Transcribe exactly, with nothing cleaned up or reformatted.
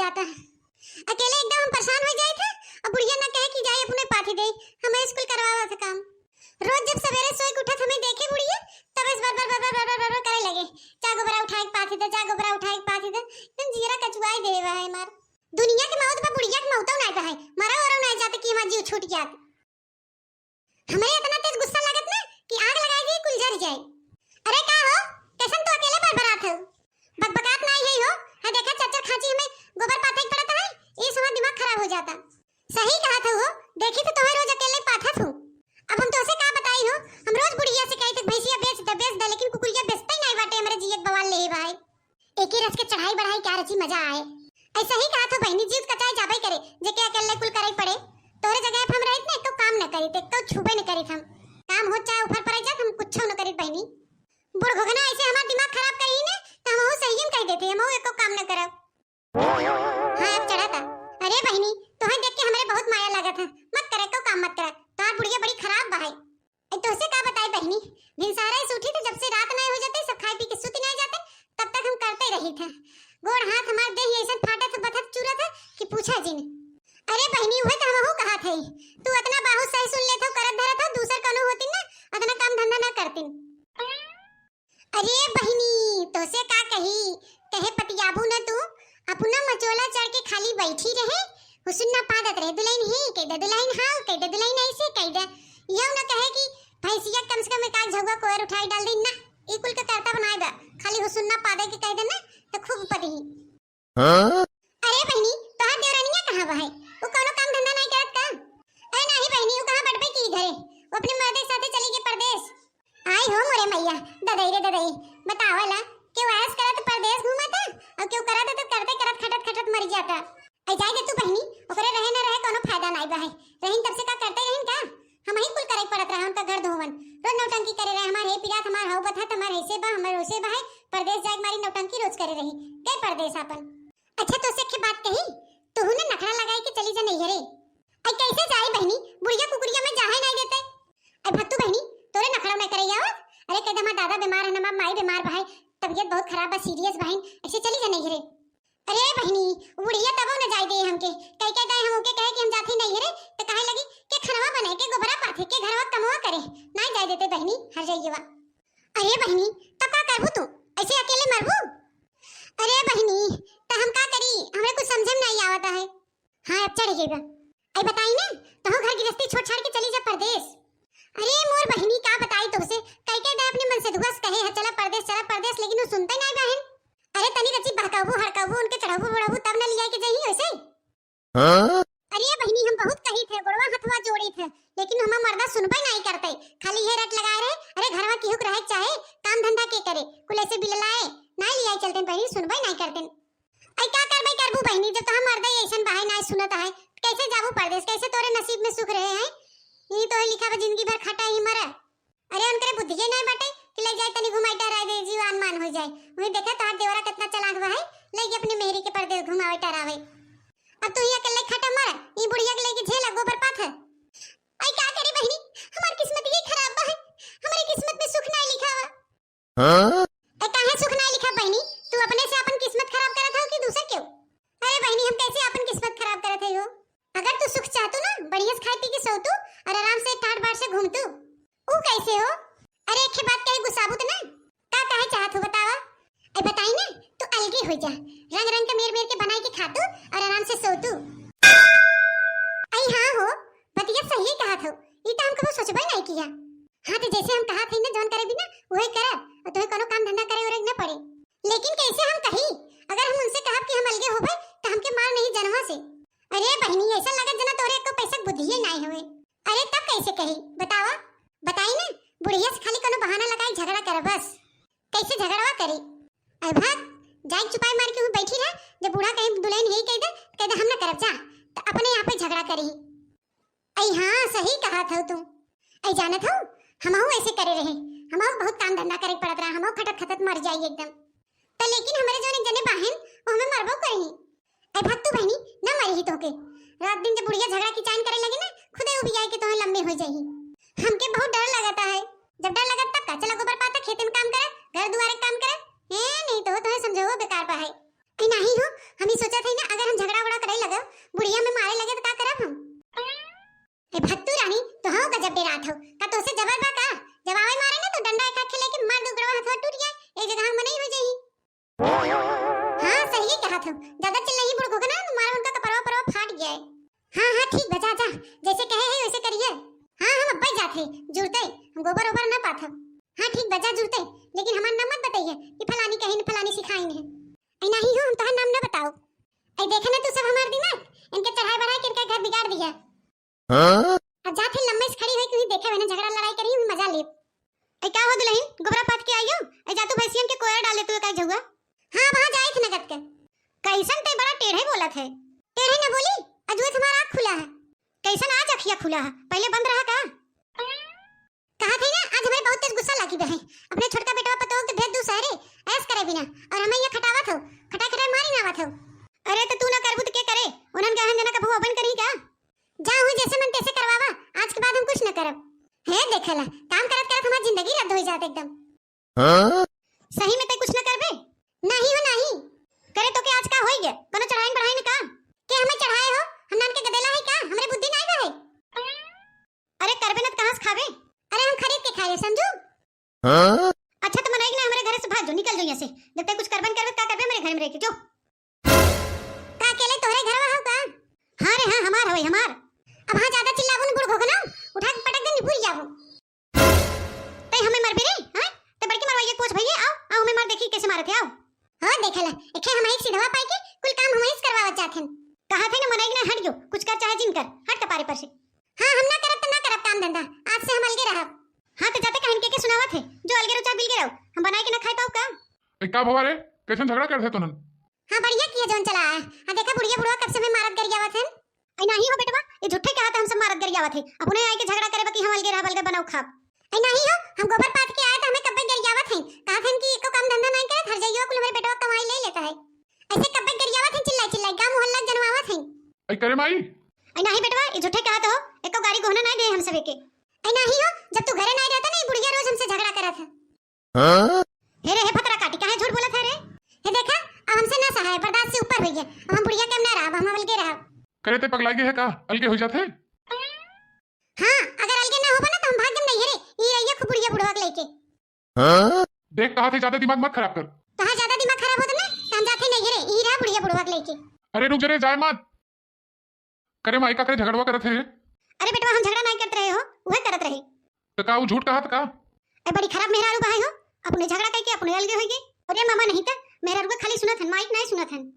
जाता। अकेले एकदम हम परेशान हो जाए थे, और बुढ़िया ना कहे कि जाए अपने पाथी दे, हमें स्कूल करवावा था काम। रोज जब सवेरे सोए के उठत हमें देखे बुढ़िया, तब इस बार बार बार बार बार बार बार करे लगे, "जा गोबरा उठाए के पाथी दे, जा गोबरा उठाए के पाथी दे।" एकदम जियरा कचुआई दे रहा है मार। दुनिया के मौत बा, बुढ़िया के मौतौ ना बा है, मरा औरौ ना जाते कि हमार जीव छूट जात। हमरे इतना तेज गुस्सा लागत ना कि आग लगाई दी, कुल जर जाए। अरे का हो, कैसन तू अकेले बरबरात हो? बकबकात नाई है हो, हाँ देखा चरचर खांची हमें गोबर पाथे के पड़त है, ये समय दिमाग खराब हो जाता। सही कहा था हो, देखी तो तुम्हें रोज अकेले पाथा थू। अब हम तोसे का बताई हो, हम रोज बुढ़िया से कही थे भैंसिया बेच दे, बेच दे, लेकिन कुकुरिया बेचते ही नहीं बाटे, हमरे जियत बवाल ले भाई। एके रच के चढ़ाई बढ़ाई क्या रची मजा आए। ऐसा ही कहा था बहनी, जीव कचाई जाबे करे, जेके अकेले कुल करे पड़े। तोरे जगह पे हम रहित ना, एको काम न करित, एको छुबे न करित हम। काम हो चाहे ऊपर पड़े जात, हम कुछ न करित बहनी। बूढ़ घुघना ऐसे हमार दिमाग खराब करी ने, तो हम वो सही में कह देते, हम वो एको काम न करब। हाँ, अब चढ़ा था। अरे बहनी, तोहे देख के हमरे बहुत माया लागत है। मत करे, को काम मत करे। तोहार बुढ़िया बड़ी खराब बा है। ए, तोहसे का बताई बहनी, भिनसारे से उठी तो जब से रात नहीं हो जाते, सब खाए पी के सुत नहीं जाते, तब तक हम करते रही थे। गोड़ हाथ हमार देह ऐसन फाटत बथत चुरत है कि पूछा जिन। अरे बहनी, उहे तो हमहू कहा थे, तू अतना बाहु सही सुन लेत हो, करत धरत हो, दूसर कौनो होती ना, अतना काम धंधा ना करतीन। अरे बहिनी, तोसे का कही, कहे पतियाबू न तू, अपना मचोला चढ़ के खाली बैठी रहे, हुसुन ना पादत रहे, दुलहिन ही कह दे, दुलहिन हाउ कह दे, दुलहिन ऐसे कह दे, यहू न कहे कि भैंसिया कम से कम एक आध झउआ कोयर उठाई डाल दे, ना, ई कुल के करता बनाए बा, खाली हुसुन ना पादे के कह दे ना, तो खूब पदही। हाँ? अरे बहिनी, तोहार देवरानिया कहाँ बा है? उ कौनो काम धंधा नहीं करत का? अरे नाही बहिनी, उ कहाँ बटबे की घरे? उ अपने मर्दे के साथे चली गई परदेस। आई हो मोरे मैया, ददई रे ददई, बतावला, केहू ऐस करत परदेस घूमत है, और केहू करत है तो करते करत खटत खटत मर जाता। ऐ जाए दे तू बहिनी, ओकरे रहे न रहे कौनो फायदा नाई बा है। रहिन तब से का करते रहिन का? हमही कुल करे पड़त रहा, उनका घर धोवन। रोज नौटंकी करे रहे, हमार हे पिरात, हमार हौ बथत, हमार ऐसे बा, हमार वैसे बा है, परदेस जाए के मारी नौटंकी रोज करे रही। गए परदेस आपन। अच्छा, तोसे एक बात कही, तोहू ने नखरा लगाई के चली जा नैहरे। आई कैसे जाई बहिनी, बुढ़िया कुकुरिया में जाहे नहीं देते। आई भत्तू बहिनी, तोरे नखरा में करे आवत। अरे कह दे, हमार दादा बीमार है ना, हमार माई बीमार बा है, तबीयत बहुत खराब बा, सीरियस बहिन, ऐसे चली जा नैहरे। अरे बहिनी, बुढ़िया तबो न जाए दे हमके। कह के दे हम ओके कहे कि हम जाते नैहरे, तो कहे लगी के खनवा बने, के गोबरा पाथे, के घरवा कमवा करे, नहीं जाए देते बहिनी, हर जाइए वा। अरे बहिनी, तब का करबू तू? ऐसे अकेले मरबू? अरे बहिनी, त हम का करी? हमरे कुछ समझे में नहीं आवता है। हाँ, अब चढ़ गई बा। आई बताई ने, तोहू घर गृहस्थी छोड़ छाड़ के चली जा परदेस। अरे मोर बहिनी, का बताई तोहसे, कई कई दे अपने मन से दुआ से कहे है, "चला परदेस, चला परदेस," लेकिन वो सुनते नहीं बहन। अरे तनी रची बहकाबू, हड़काबू, उनके चढ़ाबू, बढ़ाबू, तब न लिया के जाही वैसे। हाँ? अरे बहिनी, हम बहुत कही थे, गोड़वा हथवा जोड़ी थे, लेकिन हमार मर्दा सुनबे नहीं करते, खाली ये रट लगाए रहे, "अरे घरवा केहू के रहे के चाहे, काम धंधा के करे, कुल ऐसे बिललाए, नहीं लिया चलते बहिनी, सुनबे नहीं करते।" आई का करबे करबू बहिनी, जब तोहार मर्दा ही ऐसन बहाई नहीं सुनत है, कैसे जाबू परदेस, कैसे तोरे नसीब में सुख रहे हैं, ये तो है लिखा बा जिंदगी भर खटा ही मरा। अरे उनकरे बुद्धिये नहीं बाटे कि ले जाए तनी घुमाई टहराए दे, जीव आन मान हो जाए। वही देखे तोहार देवरा कितना चालाक बा है, ले गए अपनी मेहरी के परदेस घुमावे टहरावे। अब तू ही अकेले खटा मर, ई बुढ़िया के लेके झेला गोबर पाथ। आई का करी बहिनी, हमार किस्मत ही खराब बा है, हमारी किस्मत में सुख नहीं लिखा बा। हाँ? ए काहे सुख नहीं लिखा बहिनी, तू अपने से अपन किस्मत खराब करत हो कि दूसर केहू? अरे बहिनी, हम कैसे अपन किस्मत खराब करत है हो? अगर तू सुख चाहतू ना, बढ़िया से खाए पी के सोतू और आराम से टाट बाट से घूमतू। ऊ कैसे हो? अरे एक बात कहे गुस्साबू तो ना, का कहे चाहत हो बतावा? ए बताई ना, तू अलगे हो जा, रंग रंग के मेर मेर के बनाई के खातू और आराम से सोतू। आई हाँ हो, बतिया सही कहत हो, ई तो हम कबो सोचबे नहीं किया। हाँ तो जैसे हम कहत हई ना, जौन करे भी ना वही करा, और तुम्हें कोनो काम धंधा करे उरे न पड़े। लेकिन कैसे हम कही, अगर हम उनसे कहब कि हम अलगे होबे तो हमके मार नहीं जनवा से। अरे बहिनी, ऐसा लगत जना तोरे एको पैसा के बुद्धिये नाई हवे। अरे तब कैसे कही बतावा? बताई ना, बुढ़िया से खाली कोनो बहाना लगाई झगड़ा करे बस। कैसे झगड़वा करी? अरे भाग, जाई चुपाई मार के हूँ बैठी रह, जब बूढ़ा कहीं दुल्हन यही कह दे, कह दे हम ना करब जा, तो अपने यहाँ पे झगड़ा करी। अई हाँ, सही कहत हौ तू। अई जानत हौ, हमहू ऐसे करे रहे, हमहू बहुत काम धंधा करे पड़त रहा, हमहू खटत खटत मर जाई एकदम। त लेकिन हमरे जौन एक जने बाहेन, वो हमें मरबो करी। अई भक्तू बहिनी, ना मरी ही तोहके। रात दिन जब बुढ़िया झगड़ा की चाइन करे लगी ना, खुदे उबियाई के तोहे लम्बे हो जाई। हमके बहुत डर लगता है। जब डर लगत तब का, चला गोबर पाता खेते में काम करे, घर दुआरे काम करे। ए, नहीं तो तोहे समझो बेकार बा है। अरे नाही हो, हम ही सोचत हई ना, अगर हम हमार नाम मत बताइए कि फलानी कहिन, फलानी सिखाइन है। ऐ नाही हो, हम तोहार नाम ना बताओ। ऐ देखे ना तू सब हमार दिमाग, इनके चढ़ाई बढ़ाई के इनका घर बिगाड़ दिया। हाँ? अब जात ही लम्बे से खड़ी हुई, क्यों देखे हुए ना झगड़ा लड़ाई करी, मजा ले। ऐ का हो दुल्हन, गोबरा पाथ के आइयो? ऐ जा तू भैंसियन के कोयर डाले तू का झुआ। हाँ, वहाँ जाए थे नगद के। कैसन ते बड़ा टेढ़े बोलत है। टेढ़े ना बोली, अजुए तुम्हारा आँख खुला है। कैसन आज अखिया खुला है, पहले बंद रहा का? कहा थे ना, आज हमें बहुत तेज गुस्सा लागी बहे। अपने छोटका बेटवा पतोह के भेज दू शहरे, ऐश करे बिना, और हमें ये खटावत हो, खटाई खटाई मारी ना आवत हो। अरे तो तू ना करबू तो के करे? उन्हन गहन जना कबू अपन करी का? जा हुई जैसे मन तैसे करवावा, आज के बाद हम कुछ न करब। हे देखला, काम करत करत हमार जिंदगी रद्द हो जात एकदम। हाँ? सही में तै कुछ न करबे? नहीं हो नहीं। करे तो के आज का होई गे? कोनो चढ़ाई बढ़ाई न का? के हमें चढ़ाए हो? हम नान के गदेला है का? हमरे बुद्धि नहीं बहे। अरे करबे न त कहाँ से खाबे? अरे हम खरीद के खाए समझू। हाँ? अच्छा तो मनई ना हमरे घर से भाग जो, निकल जो यहाँ से। जब तक कुछ करबे न करबे, का करबे हमरे घर में रह के? जो। का अकेले तोहरे घरवा हो का? हाँ रे हाँ, हमार हवे, हमार। अब हाँ ज्यादा चिल्लाबू न बूढ़ घोघना, उठा के पटक दे निपुर जाबू। तै हमें मरबे रे, हाँ? तै बड़की मरवाइए कोच भैया, आओ, आओ हमें मार देखी कैसे मारत है, आओ। हाँ देखला, एखे हमारी सीधवा पाई के कुल काम हमारी से करवावत जात हन। कहा थे ना मनई ना हट जो, कुछ कर चाहे जिन कर, हट कपारे पर से। हाँ, हम ना करब त ना करब काम धंधा, आज से हम अलगे रहब। हाँ, त जाते कहन के, के सुनावत है, जो अलगे रहो चाहे बिलगे रहो, हम बनाए के ना खाई पाऊ का? ए, का भवा रे, कैसन झगड़ा करत है तोनन? हाँ, बढ़िया किया जौन चला आया। हाँ, देखा बुढ़िया बुढ़वा कब से हमें मारत गरियावत हन। ऐ नाही हो बेटवा, ये झूठे कहा था हम सब मारत गरियावत है, अपने आए के झगड़ा करे बाकी हम अलगे रहब, अलगे बनाऊ खाब। ऐ नाही हो, हम गोबर पाथ के आए तो हमें कब्बे गरियावत हैं, कहा थे कि एको काम धंधा नहीं करत, हर जाइयो कुल हमारे बेटवा कमाई ले लेता है। ऐसे कब्बे गरियावत हैं, चिल्लाई चिल्लाई गाँव मोहल्ला जनवावत हैं। ऐ करे माई, ऐ नाही बेटवा, ये झूठे कहत हो, एको गाड़ी गोहना नाही दे हम सबे के। ऐ नाही हो, जब तू घरे नाही रहता ना, ये बुढ़िया रोज हमसे झगड़ा करत है। हाँ? हे रे, हे फतरा काटी, काहे झूठ बोलत है रे? हे देखा, अब हमसे ना सहाय, बर्दाश्त से ऊपर हुई है। अब हम बुढ़िया के हम ना रहब, हम अलगे रहब। करे ते पगला गए है का? अलगे हो जाते? हाँ, अगर अलगे ना होबा ना तो हम भाग जाम नहीं रे। ई रहिए खूब बुढ़िया बुढ़वा के लेके। हाँ? देख कहा थे ज्यादा दिमाग मत खराब कर। तो हाँ, ज्यादा दिमाग खराब होता ना तो हम जाते नहीं रे। ई रहा बुढ़िया बुढ़वा के लेके। अरे रुक जा रे, जाए मत। करे माई का करे झगड़वा करत है? अरे बेटवा, हम झगड़ा नहीं करत रहे हो, वह करत रहे। तो का वो झूठ कहा था का? ए बड़ी खराब मेहरारू बहाई हो, अपने झगड़ा करके अपने अलगे होई गई। अरे मामा नहीं था, मेहरारू का खाली सुनत हन, माई के नहीं सुनत हन।